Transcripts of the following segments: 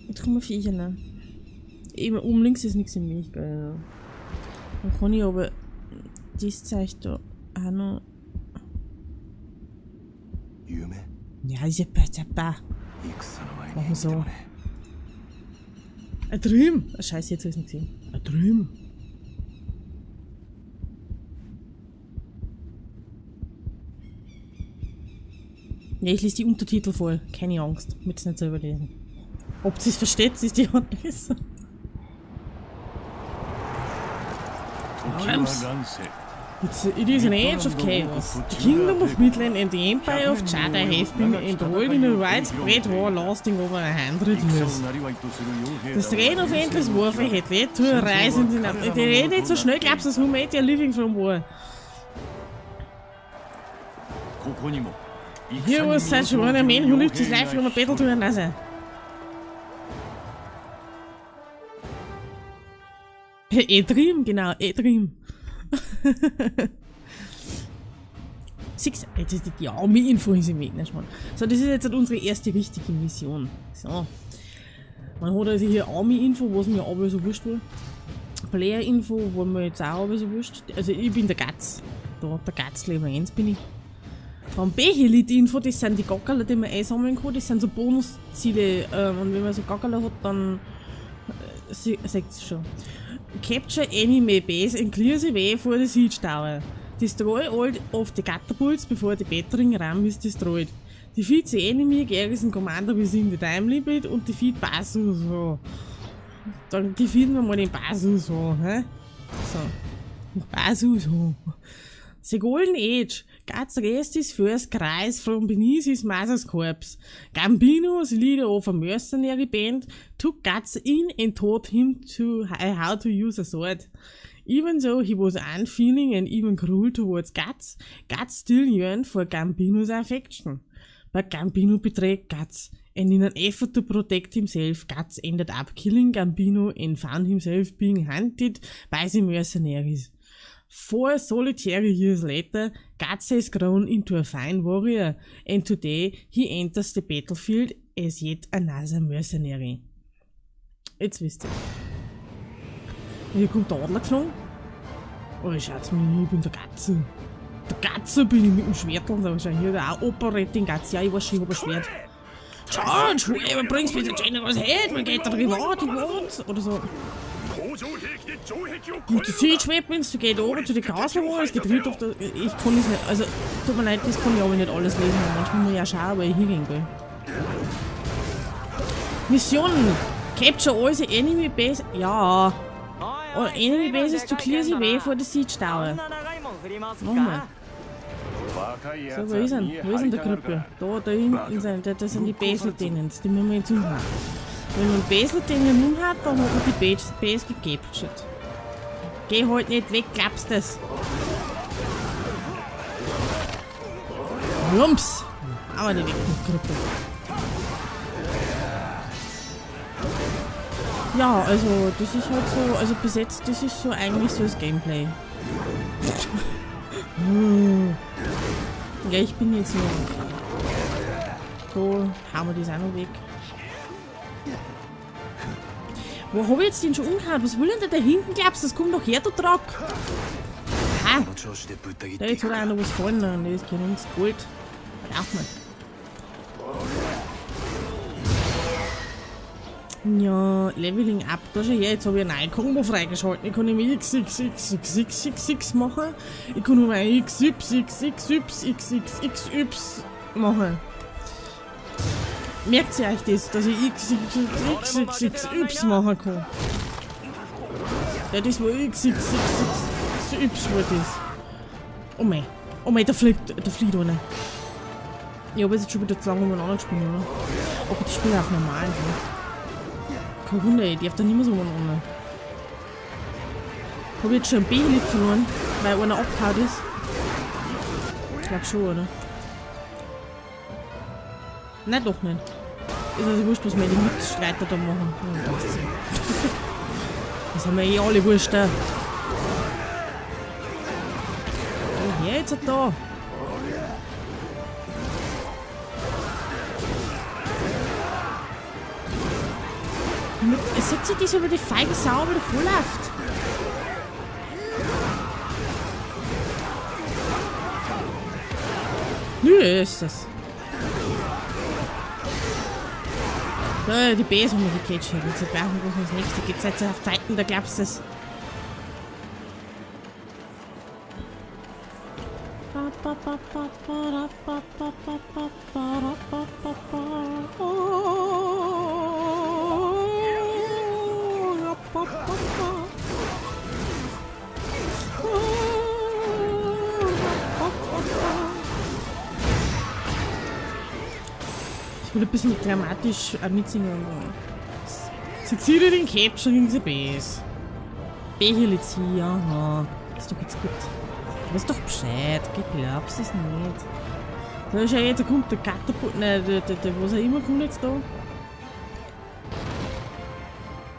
Jetzt kommen Viecher, ne? Eben oben links ist nichts im Weg, gell. Dann kann ich aber das Zeug da auch noch. Ja, ist ja besser. Machen wir so. Ein Dream! Ah, scheiße, jetzt hab ich's nicht gesehen. Ein Dream! Ja, ich lese die Untertitel voll. Keine Angst, mit's nicht selber lesen. Ob sie's versteht, ist die Adresse. It is an age of chaos. The Kingdom of Midland and the Empire of Chada have been embroiled in a widespread war lasting over 100 years. The strain of endless warfare had led to a rise in the number. Die reden nicht so schnell, glaubst du, dass humanity are living from war. Here was such one, a man who lived his life from a battle to another. Edrim, genau, Edrim. Six, jetzt ist die Army-Info ist im Weg, ne, Schmarrn. So, das ist jetzt halt unsere erste richtige Mission. So. Man hat also hier Army-Info, was mir aber so wurscht war. Player-Info, war mir jetzt auch aber so wurscht. Also ich bin der Guts. Da, der Guts Level 1 bin ich. Von Behelit-Info, das sind die Gockerl, die man einsammeln kann. Das sind so Bonusziele. Und wenn man so Gockerl hat, dann seht ihr schon. Capture enemy base and clear the way for the siege tower. Destroy all of the catapults before the battering ram is destroyed. Defeat the enemy garrison commander within the time limit und defeat Basu. So. Dann defeaten wir mal den Basu so. Hä? So. Basu so. The Golden Age. Guts raised his first cries from beneath his mother's corpse. Gambino, the leader of a mercenary band, took Guts in and taught him to how to use a sword. Even though he was unfeeling and even cruel towards Guts, Guts still yearned for Gambino's affection. But Gambino betrayed Guts, and in an effort to protect himself, Guts ended up killing Gambino and found himself being hunted by the mercenaries. 4 solitary years later, Guts has grown into a fine warrior, and today he enters the battlefield as yet another mercenary. Jetzt wisst ihr. Hier kommt der Adler geflogen. Oh, schaut's mir, ich bin der Guts. Der Guts bin ich mit dem Schwert und da schau hier auch Operating Guts. Ja, ich weiß schon, ich hab ein Schwert. Charge! Whoever brings me the general's head will get the reward he wants! Oder so. Use the siege weapons to get over to the castle walls, get rid of the... Ich kann das nicht, also, tut mir leid, das kann ich aber nicht alles lesen, weil manchmal muss ich auch schauen, weil ich hingehen will. Mission! Capture all the enemy base... Ja! All enemy bases to clear the way for the siege tower. Nochmal. So, wo ist er? Wo ist denn der Krüppel? Da, da hinten sind, da sind die Base Lieutenants, die müssen wir jetzt umhauen. Wenn man Base Lieutenant umhat, dann hat man die Base gecaptured. Geh halt nicht weg, glaubst das? Rums! Aber nicht weg, die Krüppel. Ja, also das ist halt so, also bis jetzt, das ist so eigentlich so das Gameplay. Ja, ich bin jetzt noch. Da hauen wir das auch noch weg. Wo hab ich jetzt den schon umgehauen? Was will denn der da hinten, glaubst du? Das kommt doch her, du Dreck! Aha! Da jetzt hat er auch noch was fallen und das geht uns Gold. Braucht man. Ja, Leveling up, da schau her, jetzt hab ich eine neue Kombo freigeschalten. Ich kann nämlich X, X, X, X, X, X, X machen. Ich kann nur ein X, Y, X, X, Y, X, X, X, Y machen. Merkt ihr euch das, dass ich X, X, X, X, X, X, Y machen kann? Ja, das war X, X, X, X, X, Y war das. Oh mein, oh mein, da fliegt einer. Ich hab jetzt schon wieder zu lange umeinander gespielt, oder? Oh Gott, ich spiele auf normal, ne? Kein Wunder, ich darf da nicht mehr so umeinander. Hab ich jetzt schon ein Behelit verloren, weil einer abgehauen ist? Ich glaub schon, oder? Nein, doch nicht. Ist also wurscht, was meine Mitstreiter da machen. Ja, das ist Das haben wir eh alle wurscht da. Oh, her jetzt da. Es sagt sich das über die feige Sau, aber vorläuft. Nö, ist das. Ja, die Bs haben wir gecatcht. Jetzt brauchen wir das nächste. Geht's jetzt auf Zeiten, da glaubst du es. Ich will ein bisschen dramatisch mitsingen. Succeeded in capturing the base. Behelizi, aha. Ist doch jetzt gut. Du weißt doch Bescheid, gell, glaubst es nicht. Da schau jetzt, da kommt der Katapult, nein, der, was auch immer kommt jetzt da.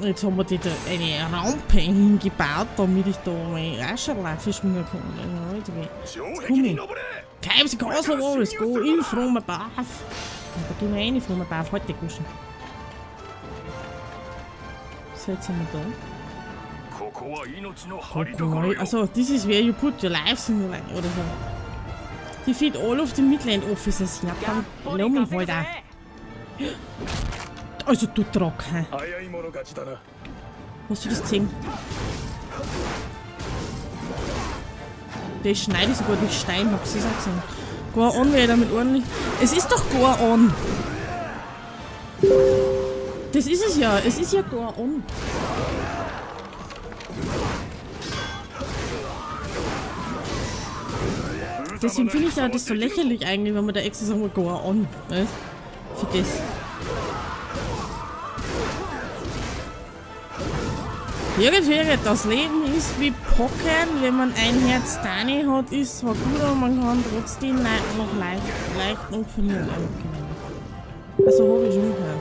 Jetzt haben wir die da eine Rampe hingebaut, damit ich da mein Rascherlaffe schwingen kann. Ja, jetzt komm ich. Climb the castle walls, go in from above. Und da gehen wir rein from above, heute guschen. So, jetzt sind wir da. Also, this is where you put your lives in the line, oder so. Defeat all of the Midland Officers. Ja, dann lass mich halt auch. Also, du Trock, hä? Hast du das gesehen? Der schneidet sogar durch Stein, hab's das auch gesehen. Go on wäre damit ordentlich. Es ist doch Go on! Das ist es ja, es ist ja Go on. Deswegen finde ich ja das so lächerlich eigentlich, wenn man da extra sagen, Go on, weißt? Für das. Höret, das Leben ist wie Pokern, wenn man ein Herz Dani hat, ist zwar gut, aber man kann trotzdem noch leicht noch verlieren. Okay. Also habe ich schon gehört.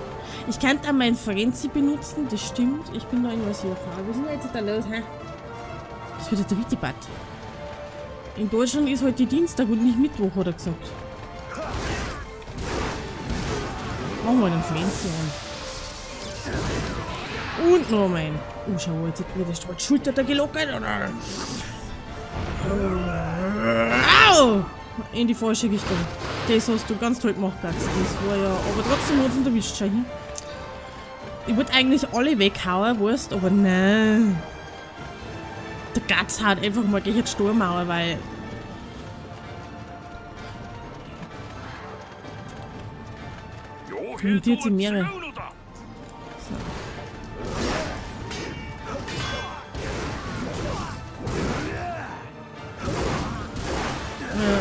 Ich könnte auch mein Frenzy benutzen, das stimmt. Ich bin da invasiv. Was ist denn jetzt da los, hä? Das wird der Wittibad. In Deutschland ist heute Dienstag und nicht Mittwoch, hat er gesagt. Machen wir den Frenzy an. Und noch ein. Oh, schau, jetzt wird der Schulter da gelockert. Au! In die falsche Richtung. Das hast du ganz toll gemacht, Gax. Das war ja. Aber trotzdem hat es ihn erwischt, schau hin. Ich wollte eigentlich alle weghauen, weißt, aber nein. Der Guts hat einfach mal gegen die Sturmauer, weil. Kommentiert sie mehrere. So. Ja.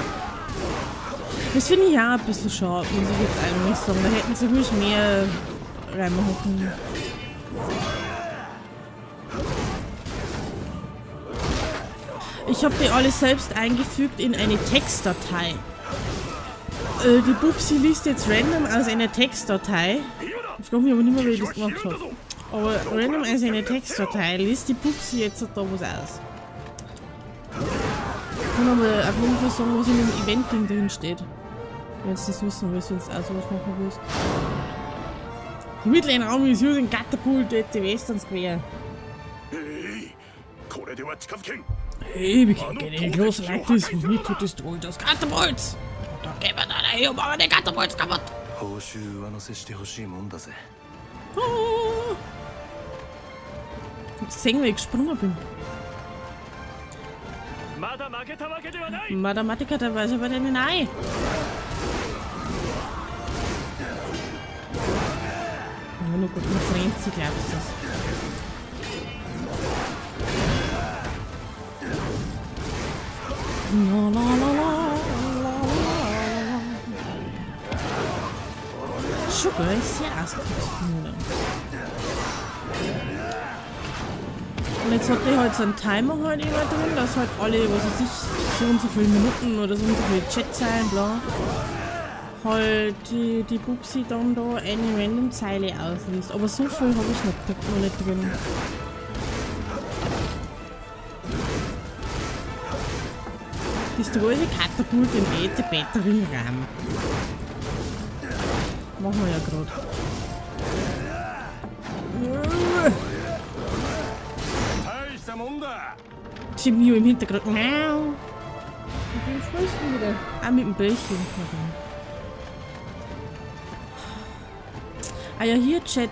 Das finde ich ja ein bisschen schade, muss ich jetzt eigentlich sagen. Da hätten sie ruhig mehr reinmachen können. Ich habe die alle selbst eingefügt in eine Textdatei. Die Bubsi liest jetzt random aus einer Textdatei. Ich frage mich aber nicht mehr, wie ich das gemacht habe. Aber random aus einer Textdatei liest die Bubsi jetzt da was aus. Ich kann aber auf jeden Fall sagen, was in dem Event-Ding drin steht. Wenn du das wissen willst, wenn du auch sowas machen willst. Die Midland Army is using catapult at the Western Square. Hey, we can get any closer like this. We need to destroy those catapults. Da gehen wir da hin und machen die Catapults kaputt. Oh. Hab's gesehen, wie ich gesprungen bin. Mathematiker, da weiß aber deine Nein. Ja, nur gut, mit Frenzy glaubst du das. La la la la la la. Schon geil, sehr ausgefuchst bin. Und jetzt hat die halt so einen Timer halt immer drin, dass halt alle, was weiß ich, so und so viele Minuten oder so und so viele Chatzeilen, bla, halt die Bubsi dann da eine random Zeile ausliest. Aber so viel habe ich noch nicht drin. Destroy the Catapult in the Battering Ram. Machen wir ja gerade. Mio im Hintergrund. Mit dem spielst du wieder? Ah, mit dem Bällchen. Ah ja, hier, Chat,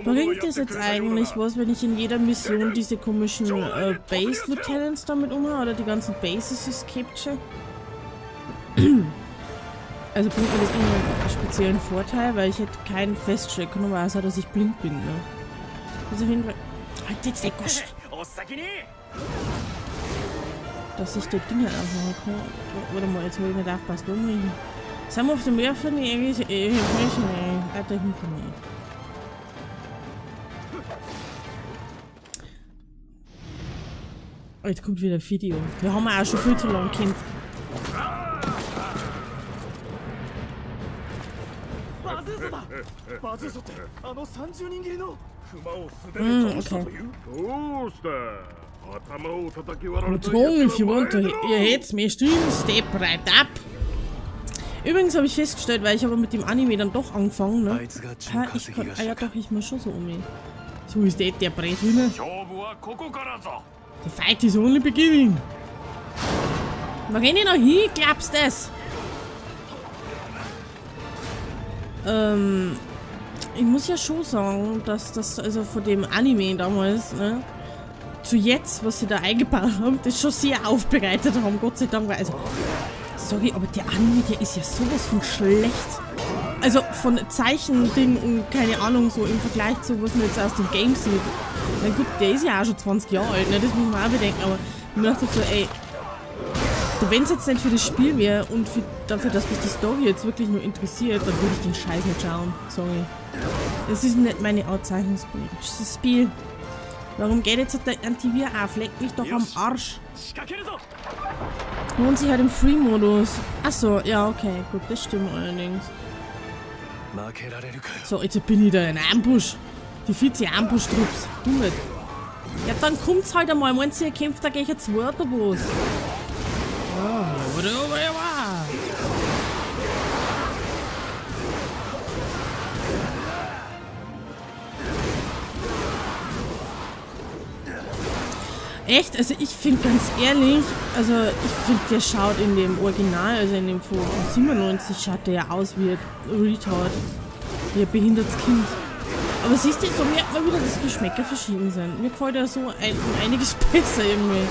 bringt es jetzt eigentlich was, wenn ich in jeder Mission diese komischen Base Lieutenants damit umhaue oder die ganzen Bases capture? Also bringt mir das irgendeinen speziellen Vorteil, weil ich hätte keinen feststellen können, außer dass ich blind bin, ne? Also auf jeden Fall... Halt jetzt der Gosch! Dass ich da Dinge aufmachen kann. Warte mal, jetzt habe ich nicht aufgepasst. Wo muss ich hin? Sind wir auf dem Werfen? Ah, da hinter mir. Oh, jetzt kommt wieder ein Video. Wir haben auch schon viel zu lange gekämpft. Okay. Wrong if you want to ihr hättet mir stream, step right up. Übrigens habe ich festgestellt, weil ich habe mit dem Anime dann doch angefangen, ne? Ha, ich kann, ah ja doch, ich muss schon so um. So ist der Brett drin. The fight is only beginning. Wo renn ich noch hin? Glaubst du das? Ich muss ja schon sagen, dass das also von dem Anime damals, ne, zu jetzt, was sie da eingebaut haben, das schon sehr aufbereitet haben, Gott sei Dank. Also, sorry, aber der Anime, der ist ja sowas von schlecht. Also von Zeichending und keine Ahnung, so im Vergleich zu, was man jetzt aus dem Game sieht. Na gut, der ist ja auch schon 20 Jahre alt, ne, das muss man auch bedenken, aber ich mir dachte so, ey, wenn es jetzt nicht für das Spiel wäre und für, dafür, dass mich die Story jetzt wirklich nur interessiert, dann würde ich den Scheiß nicht schauen. Sorry. Das ist nicht meine Art Zeichenspiel. Das ist Spiel. Warum geht jetzt der Antivir auf? Leck mich doch am Arsch. Lohnt sich halt im Free-Modus. Achso, ja, okay. Gut, das stimmt allerdings. So, jetzt bin ich da in Ambush. Die 40 Ambush-Trupps. 100. Ja, dann kommt's halt einmal. Meinst du, ihr kämpft da gegen zwei oder was? Echt? Also ich finde ganz ehrlich, also ich finde, der schaut in dem Original, also in dem von 97, schaut der ja aus wie ein Retard. Wie ein behindertes Kind. Aber siehst du, so merkt man wieder, dass Geschmäcker verschieden sind. Mir gefällt er so um einiges besser irgendwie.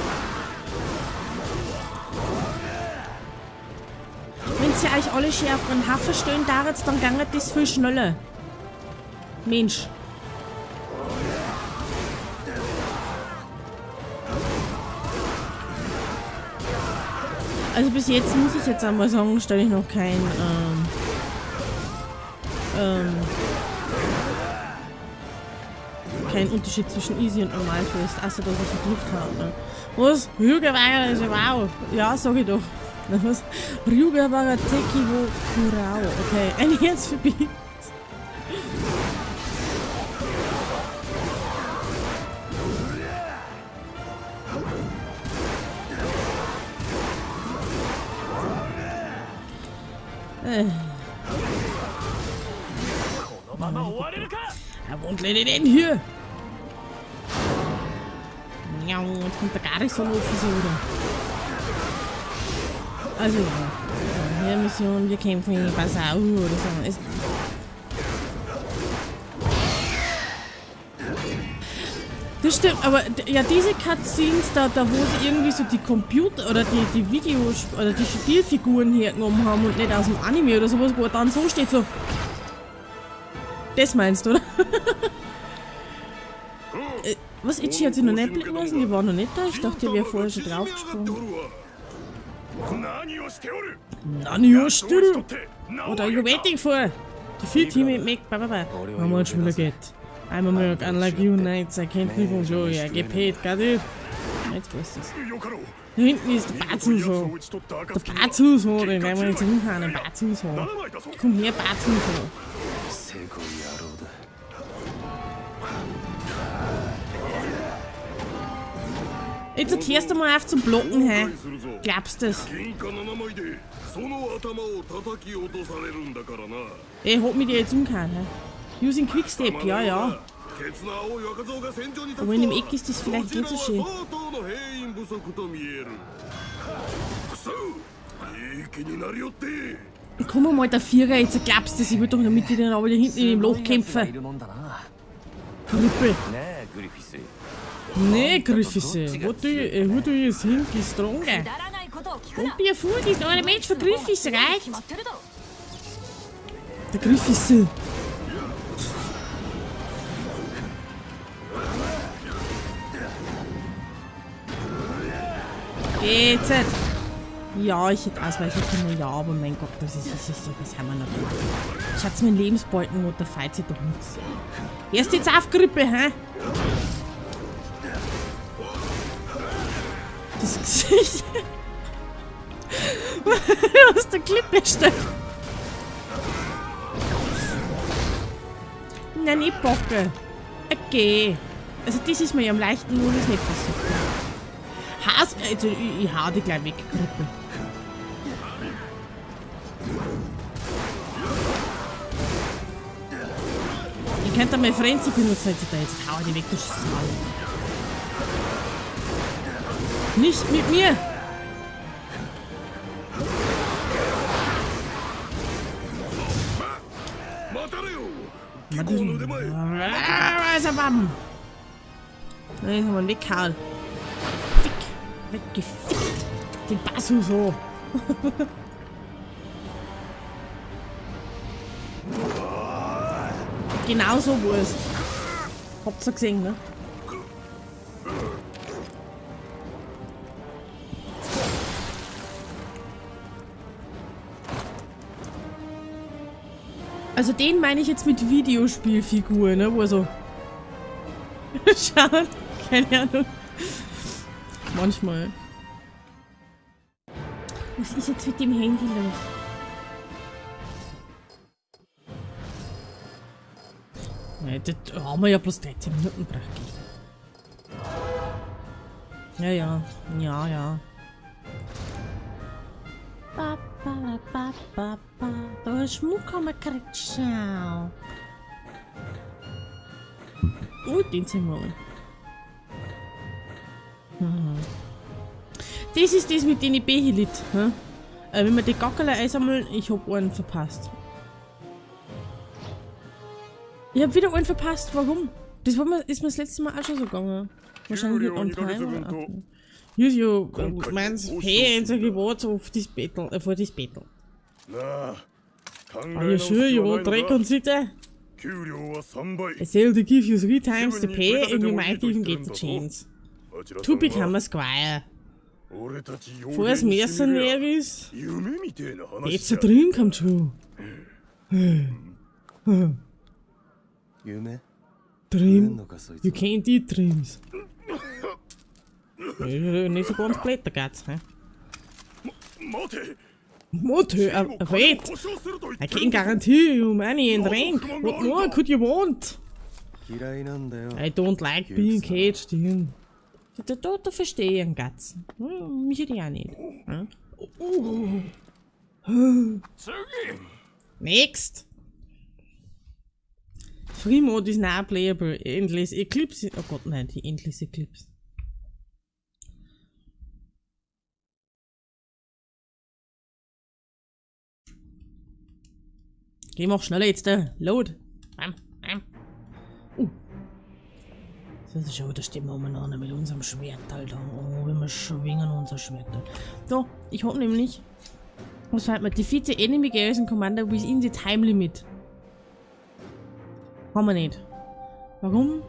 Wenn sie euch alle schön auf einen Hafen stellen darf, dann ginge das viel schneller. Mensch. Also bis jetzt muss ich jetzt einmal sagen, stelle ich noch kein kein Unterschied zwischen easy und normal fest, außer dass ich eine Luft habe. Was? Ryuga Waga, wow. Ja, sag ich doch. Was? Ryuga Waga Teki wo Kurao. Okay, ein Herz für Beats. I won't let it in here. Jetzt kommt der Garrison Officer wieder. Also ja. Hier Mission, wir kämpfen gegen Basau oder so. Das stimmt, aber ja, diese Cutscenes, da wo sie irgendwie so die Computer oder die Videos oder die Spielfiguren hergenommen haben und nicht aus dem Anime oder sowas, wo er dann so steht, so. Das meinst du, oder? Was, Ichi hat sich noch nicht blicken lassen? Die war noch nicht da? Ich dachte, der wäre vorher schon draufgesprungen. Nani wo shiteru? What are you waiting for? Defeat him and make blah blah blah. How much will I get? I'm a merc, unlike you knights, I can't live on joy, I get paid, got it? Jetzt weiß das. Da hinten ist der Bazuso. Der Bazuso, den werden wir jetzt hinhauen, den Bazuso. Komm her, Bazuso. Jetzt hörst du mal auf zum Blocken, hä? Glaubst du das? Ey, hab mich dir jetzt umgehauen, hä? Using Quickstep, ja, ja. Aber in dem Eck ist das vielleicht nicht so schön. Komm mal, der Vierer, jetzt glaubst du, ich will doch noch mit dir aber da hinten in dem Loch kämpfen. Krüppel. Nee, Griffiths. What do you think is stronger? Don't be a fool, this not a match for Griffiths, right? Der Griffiths. Geht's jetzt? Ja, ich hätte ausweichen können, ja, aber mein Gott, das ist, was haben wir noch da? Schatz, mein Lebensbalken und der feit sich doch nichts. Erst jetzt auf, Grippe, hä? Das Gesicht. Aus der Klippe steigt. Nein, nicht Bocke. Okay. Also das ist mir ja am leichten, nur das nicht passiert. Has, also ich hau die gleich weg, Grippe. Ich könnte meine Frenzy benutzen, jetzt, jetzt hau ich die weg, du Sau. Nicht mit mir! Also, bam! Nein, haben wir weggehauen. Fick! Weggefickt! Den Basu so! Genau so war es. Habt ihr gesehen, ne? Also den meine ich jetzt mit Videospielfigur, ne? Wo er so schaut. Keine Ahnung. Manchmal. Was ist jetzt mit dem Handy los? Ja, das haben wir ja bloß 13 Minuten gebraucht. Ja. Ba, ba, ba, ba, ba. Da ist Schmuck haben wir gekriegt. Schau. Oh, den sehen wir mal. Das ist das mit den Behelit. Hm? Wenn wir die Gackerle einsammeln, ich hab einen verpasst. Ich hab wieder einen verpasst. Warum? Das war mir, ist mir das letzte Mal auch schon so gegangen. Wahrscheinlich on time. Oder? Use your man's pay and the rewards of this battle, for this battle. Are you sure you want to reconsider? I say to give you 3 times the pay and you might even get the chance to become a squire. For mercenaries, it's a dream come true. Dream? You can't eat dreams. Nicht so ganz blöd, der Gatz, hä? Mate, wait! I can guarantee you money and rank. What more could you want? I don't like being caged in. Da verstehe ich einen Gatz. Mich hätte ich auch nicht. Hm? Oh. Next! Free Mode is now playable. Endless Eclipse. Oh Gott, nein, die Endless Eclipse. Geh, mach schneller jetzt da. Load. Bam, bam. Das ist schon, da stehen wir umeinander mit unserem Schwert, Alter. Oh, wir schwingen unser Schwert. So, ich hab nämlich. Was fällt mir? Defeat the enemy garrison commander within the time limit. Haben wir nicht. Warum?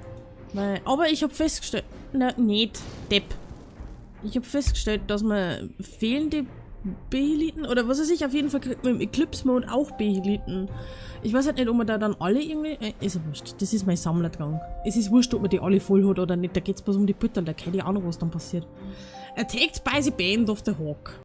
Weil, aber ich hab festgestellt. Na, nicht. Depp. Ich hab festgestellt, dass man fehlende Beheliten oder was weiß ich, auf jeden Fall kriegt man im Eclipse Mode auch Beheliten. Ich weiß halt nicht, ob man da dann alle irgendwie. Ist ja wurscht. Das ist mein Sammlerdrang. Es ist wurscht, ob man die alle voll hat oder nicht. Da geht's bloß um die Butter, da keine Ahnung, was dann passiert. Attacked by the Band of the Hawk.